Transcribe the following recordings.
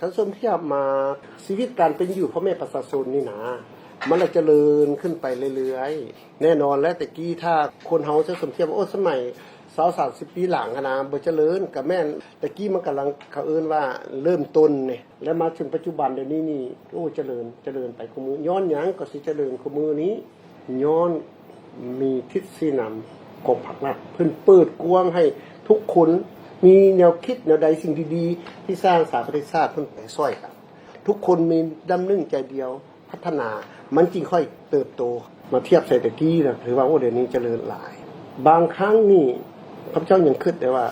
ຄັນສົມທຽບມາຊີວິດການເປັນຢູ່ພໍ່ແມ່ປະຊາຊົນນີ້ນະ ມັນລະຈະເລີນຂຶ້ນໄປເລື້ອຍໆ. ແນ່ນອນແຫຼະ ແຕ່ກີ້ຖ້າຄົນເຮົາຈະສົມທຽບວ່າ ໂອ້ ສະໄໝຊາວສາມສິບປີຫຼັງຫັ້ນນະ ບໍ່ຈະເລີນ ກະແມ່ນແຕ່ກີ້ມັນກຳລັງ ເຂົາເອີ້ນວ່າເລີ່ມຕົ້ນນີ້ ແລະມາເຖິງປັດຈຸບັນດຽວນີ້ນີ້ ໂອ້ ຈະເລີນ ຈະເລີນໄປຄູ່ມື້. ຍ້ອນຫຍັງກໍຊິຈະເລີນຄູ່ມື້ນີ້? ຍ້ອນມີທິດຊີ້ນຳຂອງພັກລັດ ເພິ່ນເປີດກວ້າງໃຫ້ທຸກຄົນມີແນວຄິດແນວໃດ ສິ່ງດີໆ ທີ່ສ້າງສາປະເທດຊາດ ເພິ່ນໄປຊ່ອຍກັນ. ທຸກຄົນມີນ້ຳໜຶ່ງໃຈດຽວ ພັດທະນາ ມັນຈຶ່ງຄ່ອຍເຕີບໂຕ. ມາທຽບໃສ່ແຕ່ກີ້ນະ ຖືວ່າ ໂອ້ ດຽວນີ້ຈະເລີນຫຼາຍ. ບາງຄັ້ງນີ້ ຂ້າພະເຈົ້າຍັງຄິດໄດ້ວ່າ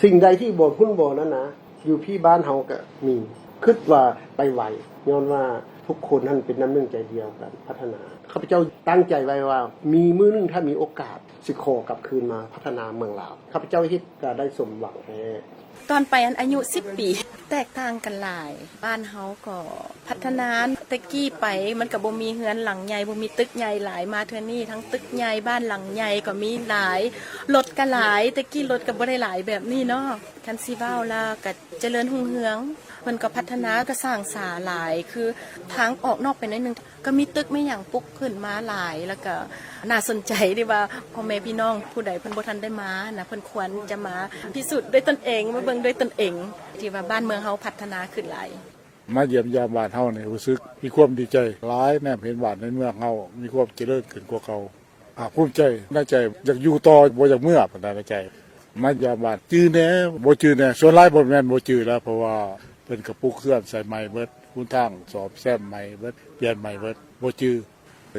ສິ່ງໃດທີ່ບໍ່ພຸ້ນບໍ່ນັ້ນນະ ຢູ່ພີ້ບ້ານເຮົາກະມີ ຄິດວ່າໄປໄວ ຍ້ອນວ່າທຸກຄົນຫັ້ນເປັນນ້ຳໜຶ່ງໃຈດຽວກັນພັດທະນາ. ຂ້າພະເຈົ້າຕັ້ງໃຈໄວ້ວ່າ ມີມື້ໜຶ່ງຖ້າມີໂອກາດ ຊິຂໍກັບຄືນມາພັດທະນາເມືອງລາວ. ຂ້າພະເຈົ້າເຮັດກະໄດ້ສົມຫວັງແທ້. ຕອນໄປຫັ້ນອາຍຸສິບປີ ແຕກຕ່າງກັນຫຼາຍ. ບ້ານເຮົາກໍພັດທະນາ ແຕ່ກີ້ໄປມັນກະບໍ່ມີເຮືອນຫຼັງໃຫຍ່ ບໍ່ມີຕຶກໃຫຍ່ຫຼາຍ. ມາເທື່ອນີ້ທັງຕຶກໃຫຍ່ ບ້ານຫຼັງໃຫຍ່ກໍມີຫຼາຍ ລົດກະຫຼາຍ. ແຕ່ກີ້ລົດກະບໍ່ໄດ້ຫຼາຍແບບນີ້ເນາະ. ຄັນຊິເວົ້າລະກະຈະເລີນຮຸ່ງເຮືອງ ເພິ່ນກໍພັດທະນາ ກະສ້າງສາຫຼາຍ ຄືທາງອອກນອກໄປໜ້ອຍໜຶ່ງ ກໍມີຕຶກມີຫຍັງປຸກຂຶ້ນມາຫຼາຍ ແລ້ວກໍໜ້າສົນໃຈທີ່ວ່າພໍ່ແມ່ພີ່ນ້ອງຜູ້ໃດເພິ່ນບໍ່ທັນໄດ້ມານະ ເພິ່ນຄວນຈະມາພິສູດດ້ວຍຕົນເອງ ມາເບິ່ງດ້ວຍຕົນເອງ ທີ່ວ່າບ້ານເມືອງເຮົາພັດທະນາຂຶ້ນຫຼາຍ. ມາຢ້ຽມຢາມບ້ານເຮົານີ້ ຮູ້ສຶກມີຄວາມດີໃຈຫຼາຍ ແນມເຫັນບ້ານເຫັນເມືອງເຮົາມີຄວາມຈະເລີນຂຶ້ນກວ່າເກົ່າ. ພາກພູມໃຈໃນໃຈ ຢາກຢູ່ຕໍ່ ບໍ່ຢາກເມືອປານໃດໃນໃຈ. ມາຢາມບ້ານຈື່ແດ່ ບໍ່ຈື່ແດ່ ສ່ວນຫຼາຍບໍ່ແມ່ນບໍ່ຈື່ແລ້ວ ເພາະວ່າເພິ່ນກະປຸກເຮືອນໃສ່ໃໝ່ເບິດ ຫົນທາງສ້ອມແຊມໃໝ່ເບິດ ປ່ຽນໃໝ່ເບິດ ບໍ່ຈື່.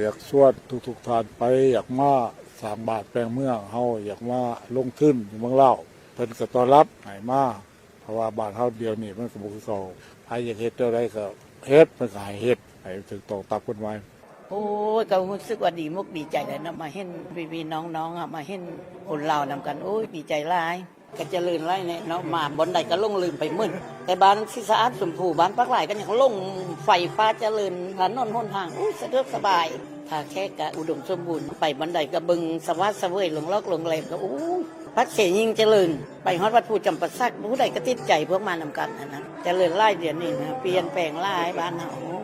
ຢາກຊວນທຸກໆທ່ານໄປ ຢາກມາສ້າງບ້ານແປງເມືອງເຮົາ ຢາກມາລົງທຶນຢູ່ເມືອງລາວ ເພິ່ນກະຕ້ອນຮັບໃຫ້ມາ. ເພາະວ່າບ້ານເຮົາດຽວນີ້ມັນກະບໍ່ຄືເກົ່າ ໃຜຢາກເຮັດແນວໃດກະເຮັດ ເພິ່ນກະໃຫ້ເຮັດ ໃຫ້ຖືກຕ້ອງຕາມກົດໝາຍ. ໂອ້ຍ ກະຮູ້ສຶກວ່າດີມົກດີໃຈແຫຼະເນາະ ມາເຫັນພີ່ໆນ້ອງໆ ມາເຫັນຄົນລາວນຳກັນ ໂອ້ຍ ດີໃຈຫຼາຍ. ກະຈະເລີນຫຼາຍແນ່ເນາະ ມາບ່ອນໃດກະຫຼົງລືມໄປໝົດ. ແຕ່ບ້ານສີສະອາດ ຊົມພູ ບ້ານປາກລາຍ ກະຍັງຫຼົງ ໄຟຟ້າຈະເລີນ ຖະໜົນຫົນທາງ ໂອ້ຍ ສະດວກສະບາຍ. ທ່າແຂກກະອຸດົມສົມບູນ ໄປບ່ອນໃດກະເບິ່ງສະຫວາດສະເຫວີຍ ໂລງລອກໂລງແລມກະ ໂອ້ຍ ປາກເຊຍິ່ງຈະເລີນ. ໄປຮອດວັດພູຈຳປາສັກ ຜູ້ໃດກະຕິດໃຈ ພວກມານຳກັນຫັ້ນນະ ຈະເລີນຫຼາຍ ດຽວນີ້ນະ ປ່ຽນແປງຫຼາຍບ້ານເຮົາ.